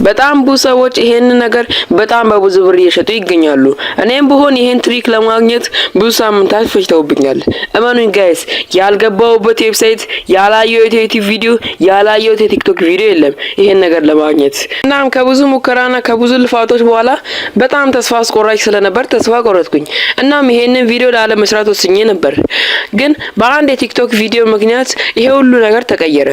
በጣም ብዙ ሰዎች ይሄንን ነገር በጣም በብዙ ብር እየሸጡ ይገኛሉ። እኔም ብሆን ይሄን trick ለማግኘት ብዙ ሳምንታት ፈጅተውብኛል። እመኑኝ guys፣ ያልገባሁበት website፣ ያላየሁት የ YouTube ቪዲዮ፣ ያላየሁት የ TikTok ቪዲዮ የለም ይሄን ነገር ለማግኘት። እናም ከብዙ ሙከራና ከብዙ ልፋቶች በኋላ በጣም ተስፋ አስቆራጭ ስለነበር ተስፋ ቆረጥኩኝ። እናም ይሄንን ቪዲዮ ላለመስራት ወስኜ ነበር። ግን በአንድ የ TikTok ቪዲዮ ምክንያት ይሄ ሁሉ ነገር ተቀየረ።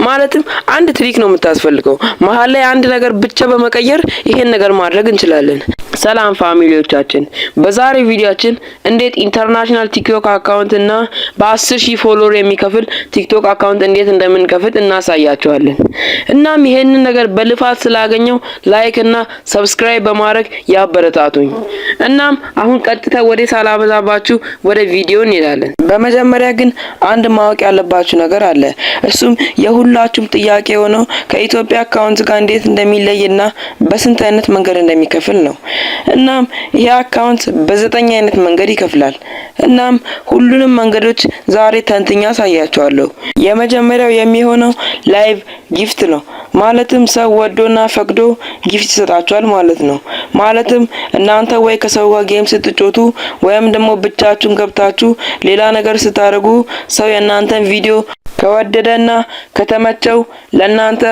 ማለትም አንድ trick ነው የምታስፈልገው። መሀል ላይ አንድ ነገር ብቻ በመቀየር ይሄን ነገር ማድረግ እንችላለን። ሰላም family ዎቻችን፣ በዛሬ ቪዲዮአችን እንዴት international TikTok account እና በ10,000 follower የሚከፍል TikTok account እንዴት እንደምንከፍት እናሳያችኋለን። እናም ይሄንን ነገር በልፋት ስላገኘሁ like እና subscribe በማድረግ ያበረታቱኝ። እናም አሁን ቀጥታ ወደ ሳላበዛባችሁ ወደ ቪዲዮ እንሄዳለን። በመጀመሪያ ግን አንድ ማወቅ ያለባችሁ ነገር አለ። እሱም የሁላችሁም ጥያቄ የሆነው ከኢትዮጵያ account ጋር እንዴት እንደሚለይና በስንት አይነት መንገድ እንደሚከፍል ነው። እናም ይሄ account በዘጠኝ አይነት መንገድ ይከፍላል። እናም ሁሉንም መንገዶች ዛሬ ተንትኜ አሳያችኋለሁ። የመጀመሪያው የሚሆነው live gift ነው። ማለትም ሰው ወዶና ፈቅዶ gift ይሰጣችኋል ማለት ነው። ማለትም እናንተ ወይ ከሰው ጋር game ስትጫወቱ ወይም ደግሞ ብቻችሁን ገብታችሁ ሌላ ነገር ስታደርጉ ሰው የእናንተን ቪዲዮ ከወደደና ከተመቸው ለእናንተ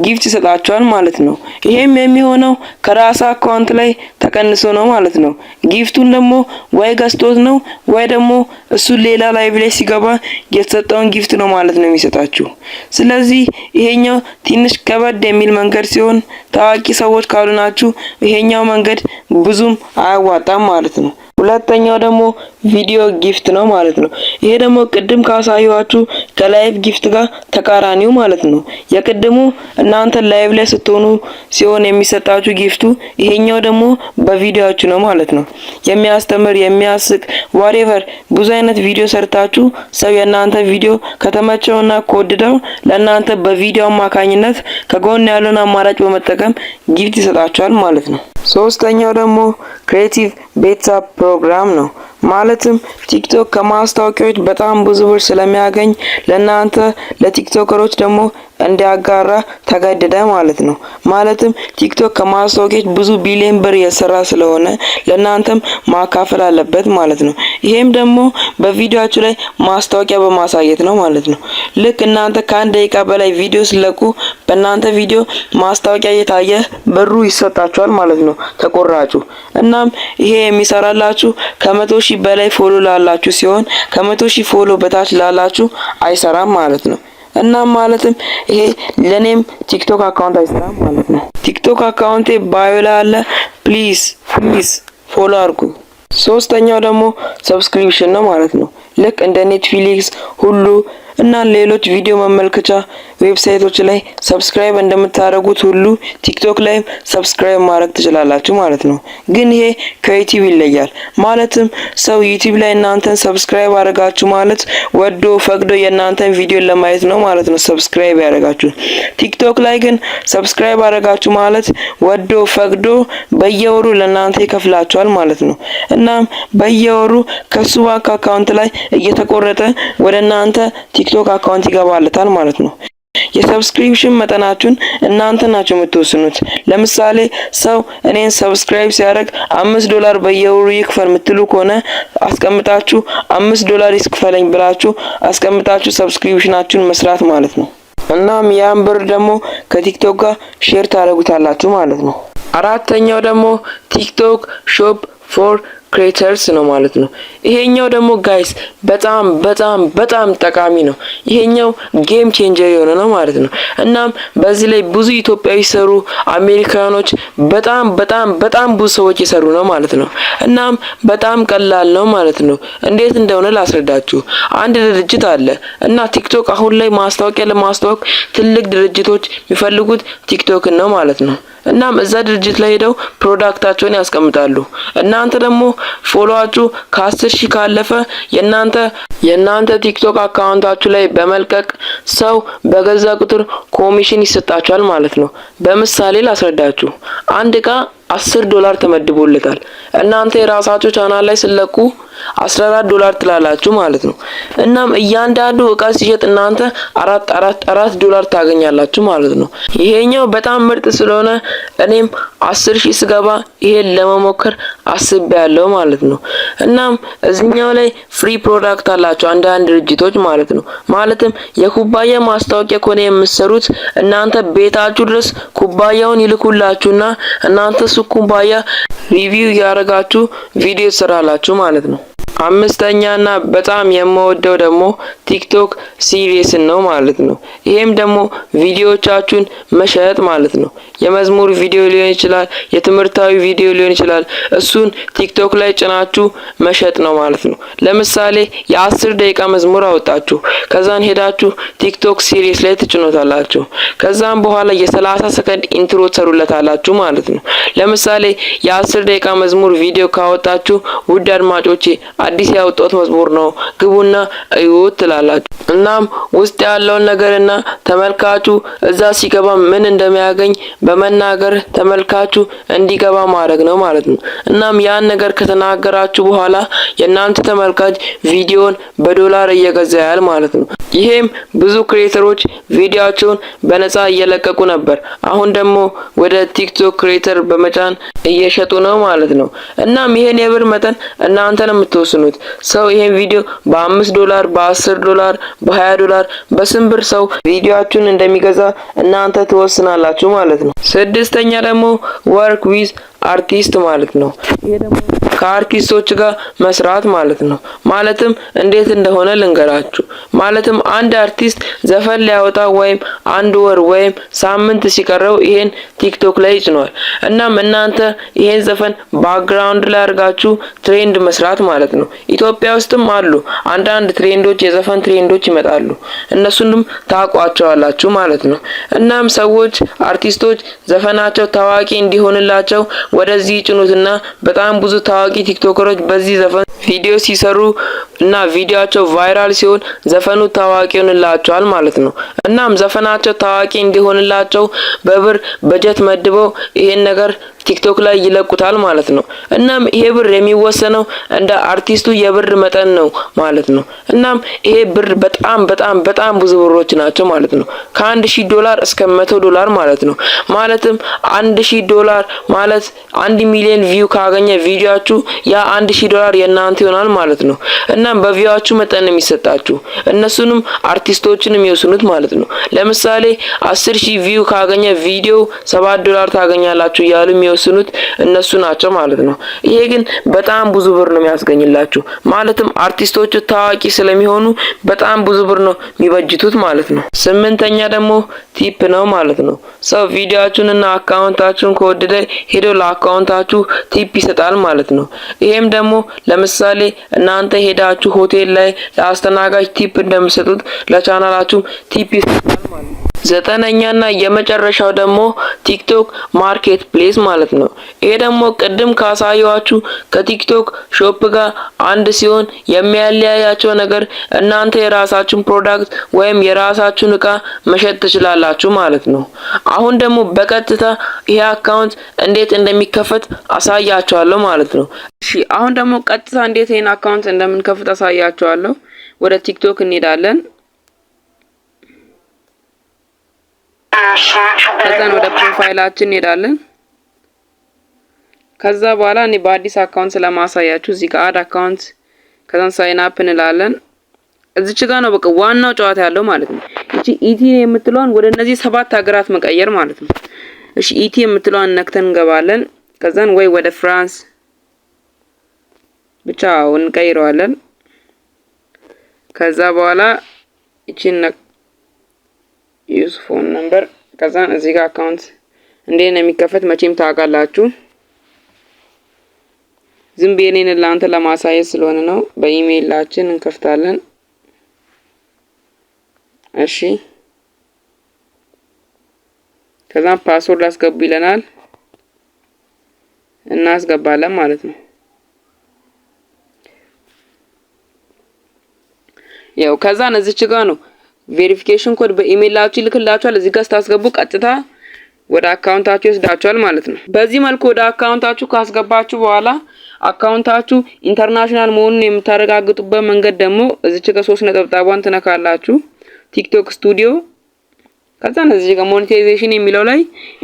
gift ይሰጣችኋል ማለት ነው። ይሄም የሚሆነው ከራስ account ላይ ተቀንሶ ነው ማለት ነው። Gift ኡን ደግሞ ወይ ገዝቶት ነው ወይ ደግሞ እሱ ሌላ live ላይ ሲገባ የተሰጠውን gift ነው ማለት ነው የሚሰጣችሁ። ስለዚህ ይሄኛው ትንሽ ከበድ የሚል መንገድ ሲሆን ታዋቂ ሰዎች ካልሆናችሁ ይሄኛው መንገድ ብዙም አያዋጣም ማለት ነው። ሁለተኛው ደግሞ video gift ነው ማለት ነው። ይሄ ደግሞ ቅድም ካሳየኋችሁ ከ live gift ጋር ተቃራኒው ማለት ነው። የቅድሙ እናንተ live ላይ ስትሆኑ ሲሆን የሚሰጣችሁ gift ኡ፣ ይሄኛው ደግሞ በቪዲዮአችሁ ነው ማለት ነው። የሚያስተምር፣ የሚያስቅ፣ whatever ብዙ አይነት ቪዲዮ ሰርታችሁ ሰው የእናንተ ቪዲዮ ከተመቸውና ከወደደው ለእናንተ በቪዲዮ አማካኝነት ከጎን ያለውን አማራጭ በመጠቀም gift ይሰጣችኋል ማለት ነው። ሶስተኛው ደግሞ creative beta program ነው። ማለትም TikTok ከማስታወቂያዎች በጣም ብዙ ብር ስለሚያገኝ ለእናንተ ለ TikToker ኦች ደግሞ እንዲያጋራ ተገደደ ማለት ነው። ማለትም TikTok ከማስታወቂያዎች ብዙ ቢሊዮን ብር እየሰራ ስለሆነ ለእናንተም ማካፈል አለበት ማለት ነው። ይሄም ደግሞ በቪዲዮአችሁ ላይ ማስታወቂያ በማሳየት ነው ማለት ነው። ልክ እናንተ ከ1 ደቂቃ በላይ ቪዲዮ ስትለቁ በእናንተ ቪዲዮ ማስታወቂያ እየታየ ብሩ ይሰጣችኋል ማለት ነው ተቆራጩ። እናም ይሄ የሚሰራላችሁ ከ100,000 በላይ follow ላላችሁ ሲሆን ከ100,000 follow በታች ላላችሁ አይሰራም ማለት ነው። እናም ማለትም ይሄ ለኔም TikTok account አይሰራም ማለት ነው። TikTok account ኤ bio ላይ አለ። Please, please follow አድርጉኝ። ሶስተኛው ደግሞ subscription ነው ማለት ነው። ልክ እንደ Netflix፣ Hulu እና ሌሎች ቪዲዮ መመልከቻ website ኦች ላይ subscribe እንደምታደርጉት ሁሉ TikTok ላይም subscribe ማድረግ ትችላላችሁ ማለት ነው። ግን ይሄ ከ YouTube ይለያል። ማለትም ሰው YouTube ላይ እናንተን subscribe አደረጋችሁ ማለት ወዶ ፈቅዶ የእናንተን ቪዲዮ ለማየት ነው ማለት ነው subscribe ያደረጋችሁ። TikTok ላይ ግን subscribe አደረጋችሁ ማለት ወዶ ፈቅዶ በየወሩ ለእናንተ ይከፍላችኋል ማለት ነው። እናም በየወሩ ከሱ ባንክ account ላይ እየተቆረጠ ወደ እናንተ TikTok account ይገባለታል ማለት ነው። የ subscription መጠናችሁን እናንተ ናችሁ የምትወስኑት። ለምሳሌ ሰው እኔን subscribe ሲያደርግ 5 ዶላር በየወሩ ይክፈል የምትሉ ከሆነ አስቀምጣችሁ 5 ዶላር ይክፈለኝ ብላችሁ አስቀምጣችሁ subscription ኣችሁን መስራት ማለት ነው። እናም ያን ብር ደግሞ ከ TikTok ጋር share ታደርጉታላችሁ ማለት ነው። አራተኛው ደግሞ TikTok Shop for Creators ነው ማለት ነው። ይሄኛው ደግሞ guys በጣም በጣም በጣም ጠቃሚ ነው። ይሄኛው game changer የሆነ ነው ማለት ነው። እናም በዚህ ላይ ብዙ ኢትዮጵያዊ ሰሩ፣ አሜሪካኖች፣ በጣም በጣም በጣም ብዙ ሰዎች የሰሩ ነው ማለት ነው። እናም በጣም ቀላል ነው ማለት ነው። እንዴት እንደሆነ ላስረዳችሁ። አንድ ድርጅት አለ እና TikTok አሁን ላይ ማስታወቂያ ለማስተዋወቅ ትልቅ ድርጅቶች የሚፈልጉት TikTok ን ነው ማለት ነው። እናም እዛ ድርጅት ላይ ሄደው product ኣቸውን ያስቀምጣሉ። እናንተ ደግሞ follow ኣችሁ ከ10,000 ካለፈ የእናንተ TikTok account ኣችሁ ላይ በመልቀቅ ሰው በገዛ ቁጥር ኮሚሽን ይሰጣችኋል ማለት ነው። በምሳሌ ላስረዳችሁ። አንድ እቃ 10 ዶላር ተመድቦለታል። እናንተ የራሳችሁ ቻናል ላይ ስትለቁ 14 ዶላር ትላላችሁ ማለት ነው። እናም እያንዳንዱ እቃ ሲሸጥ እናንተ 4 4 4 ዶላር ታገኛላችሁ ማለት ነው። ይሄኛው በጣም ምርጥ ስለሆነ እኔም 10,000 ስገባ ይሄን ለመሞከር አስቤያለሁ ማለት ነው። እናም እዚኛው ላይ free product አላቸው አንዳንድ ድርጅቶች ማለት ነው። ማለትም የኩባያ ማስታወቂያ ከሆነ የምትሰሩት እናንተ ቤታችሁ ድረስ ኩባያውን ይልኩላችሁና እናንተ እሱ ኩባያ review እያደረጋችሁ ቪዲዮ ትሰራላችሁ ማለት ነው። አምስተኛና በጣም የምወደው ደግሞ TikTok series ን ነው ማለት ነው። ይሄም ደግሞ ቪዲዮዎቻችሁን መሸጥ ማለት ነው። የመዝሙር ቪዲዮ ሊሆን ይችላል፣ የትምህርታዊ ቪዲዮ ሊሆን ይችላል። እሱን TikTok ላይ ጭናችሁ መሸጥ ነው ማለት ነው። ለምሳሌ የ10 ደቂቃ መዝሙር አወጣችሁ፣ ከዛን ሄዳችሁ TikTok series ላይ ትጭኖታላችሁ። ከዛም በኋላ የ30 ሰከንድ intro ትሰሩለታላችሁ ማለት ነው። ለምሳሌ የ10 ደቂቃ መዝሙር ቪዲዮ ካወጣችሁ፣ ውድ አድማጮቼ፣ አዲስ ያወጣሁት መዝሙር ነው፣ ግቡና እዩት ትላላችሁ። እናም ውስጥ ያለውን ነገርና ተመልካቹ እዛ ሲገባ ምን እንደሚያገኝ በመናገር ተመልካቹ እንዲገባ ማድረግ ነው ማለት ነው። እናም ያን ነገር ከተናገራችሁ በኋላ የእናንተ ተመልካች ቪዲዮን በዶላር እየገዛ ያል ማለት ነው። ይሄም ብዙ creator ኦች ቪዲዮአቸውን በነፃ እየለቀቁ ነበር። አሁን ደግሞ ወደ TikTok creator በመጫን እየሸጡ ነው ማለት ነው። እናም ይሄን የብር መጠን እናንተ ነው የምትወስኑት። ሰው ይሄን ቪዲዮ በ5 ዶላር፣ በ10 ዶላር፣ በ20 ዶላር፣ በስንት ብር ሰው ቪዲዮአችሁን እንደሚገዛ እናንተ ትወስናላችሁ ማለት ነው። ስድስተኛ ደግሞ work with artist ማለት ነው። ይሄ ደግሞ ከአርቲስቶች ጋር መስራት ማለት ነው። ማለትም እንዴት እንደሆነ ልንገራችሁ። ማለትም አንድ አርቲስት ዘፈን ሊያወጣ ወይም አንድ ወር ወይም ሳምንት ሲቀረው ይሄን TikTok ላይ ይጭነዋል። እናም እናንተ ይሄን ዘፈን background ላይ አድርጋችሁ trend መስራት ማለት ነው። ኢትዮጵያ ውስጥም አሉ አንዳንድ trend ኦች፣ የዘፈን trend ኦች ይመጣሉ። እነሱንም ታውቋቸዋላችሁ ማለት ነው። እናም ሰዎች አርቲስቶች ዘፈናቸው ታዋቂ እንዲሆንላቸው ወደዚህ ይጭኑትና በጣም ብዙ ታዋቂ TikToker ኦች በዚህ ዘፈን ቪዲዮ ሲሰሩ እና ቪዲዮአቸው viral ሲሆን ዘፈኑ ታዋቂ ይሆንላቸዋል ማለት ነው። እናም ዘፈናቸው ታዋቂ እንዲሆንላቸው በብር በጀት መድበው ይሄን ነገር TikTok ላይ ይለቁታል ማለት ነው። እናም ይሄ ብር የሚወሰነው እንደ አርቲስቱ የብር መጠን ነው ማለት ነው። እናም ይሄ ብር በጣም በጣም በጣም ብዙ ብሮች ናቸው ማለት ነው። ከ1,000 ዶላር እስከ 100 ዶላር ማለት ነው። ማለትም 1,000 ዶላር ማለት 1 ሚሊዮን view ካገኘ ቪዲዮአችሁ ያ 1,000 ዶላር የእናንተ ይሆናል ማለት ነው። እናም በ view ኣችሁ መጠን ነው የሚሰጣችሁ። እነሱንም አርቲስቶችን የሚወስኑት ማለት ነው። ለምሳሌ 10,000 view ካገኘ ቪዲዮ 7 ዶላር ታገኛላችሁ እያሉ የሚወስኑት እነሱ ናቸው ማለት ነው። ይሄ ግን በጣም ብዙ ብር ነው የሚያስገኝላችሁ። ማለትም አርቲስቶቹ ታዋቂ ስለሚሆኑ በጣም ብዙ ብር ነው የሚበጅቱት ማለት ነው። ስምንተኛ ደግሞ tip ነው ማለት ነው። ሰው ቪዲዮአችሁንና account ኣችሁን ከወደደ ሄዶ ለ account ኣችሁ tip ይሰጣል ማለት ነው። ይሄም ደግሞ ለምሳሌ እናንተ ሄዳችሁ ሆቴል ላይ ለአስተናጋጅ tip እንደምትሰጡት ለቻናላችሁ tip ይሰጣል ማለት ነው። ዘጠነኛና የመጨረሻው ደግሞ TikTok market place ማለት ነው። ይሄ ደግሞ ቅድም ካሳየኋችሁ ከ TikTok shop ጋር አንድ ሲሆን የሚያለያያቸው ነገር እናንተ የራሳችሁን product ወይም የራሳችሁን እቃ መሸጥ ትችላላችሁ ማለት ነው። አሁን ደግሞ በቀጥታ ይሄ account እንዴት እንደሚከፈት አሳያችኋለሁ ማለት ነው። እሺ፣ አሁን ደግሞ ቀጥታ እንዴት ይሄን account እንደምንከፍት አሳያችኋለሁ። ወደ TikTok እንሄዳለን። ከዛን ወደ profile ኣችን እንሄዳለን። ከዛ በኋላ እኔ በአዲስ account ስለማሳያችሁ እዚህ ጋር add account ከዛን sign up እንላለን። እዚች ጋር ነው በቃ ዋናው ጨዋታ ያለው ማለት ነው። እቺ ET የምትለዋን ወደ እነዚህ ሰባት ሀገራት መቀየር ማለት ነው። እሺ፣ ET የምትለዋን ነክተን እንገባለን። ከዛን ወይ ወደ France ብቻ እንቀይረዋለን። ከዛ በኋላ እቺን use phone number፣ ከዛን እዚህ ጋር account እንዴት ነው የሚከፈት መቼም ታውቃላችሁ። ዝም ብዬ እኔን ለአንተ ለማሳየት ስለሆነ ነው። በኢሜይላችን እንከፍታለን። እሺ፣ ከዛም password አስገቡ ይለናል። እናስገባለን ማለት ነው። ያው ከዛን እዚች ጋር ነው verification code በ email ኣችሁ ይልክላችኋል። እዚህ ጋር ስታስገቡ ቀጥታ ወደ account ኣችሁ ይወስዳችኋል ማለት ነው። በዚህ መልኩ ወደ account ኣችሁ ካስገባችሁ በኋላ Account ኣችሁ international መሆኑን የምታረጋግጡበት መንገድ ደግሞ እዚች ጋር ሶስት ነጠብጣቧን ትነካላችሁ። TikTok Studio፣ ከዛ እዚህ ጋር monetization የሚለው ላይ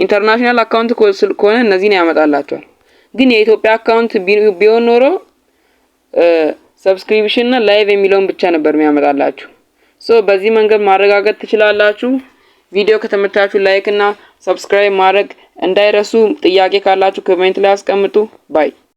international account ከሆነ እነዚህን ያመጣላችኋል። ግን የኢትዮጵያ account ቢሆን ኖሮ subscription እና live የሚለውን ብቻ ነበር የሚያመጣላችሁ። So በዚህ መንገድ ማረጋገጥ ትችላላችሁ። ቪዲዮ ከተመቻችሁ like እና subscribe ማድረግ እንዳይረሱ። ጥያቄ ካላችሁ comment ላይ አስቀምጡ። Bye.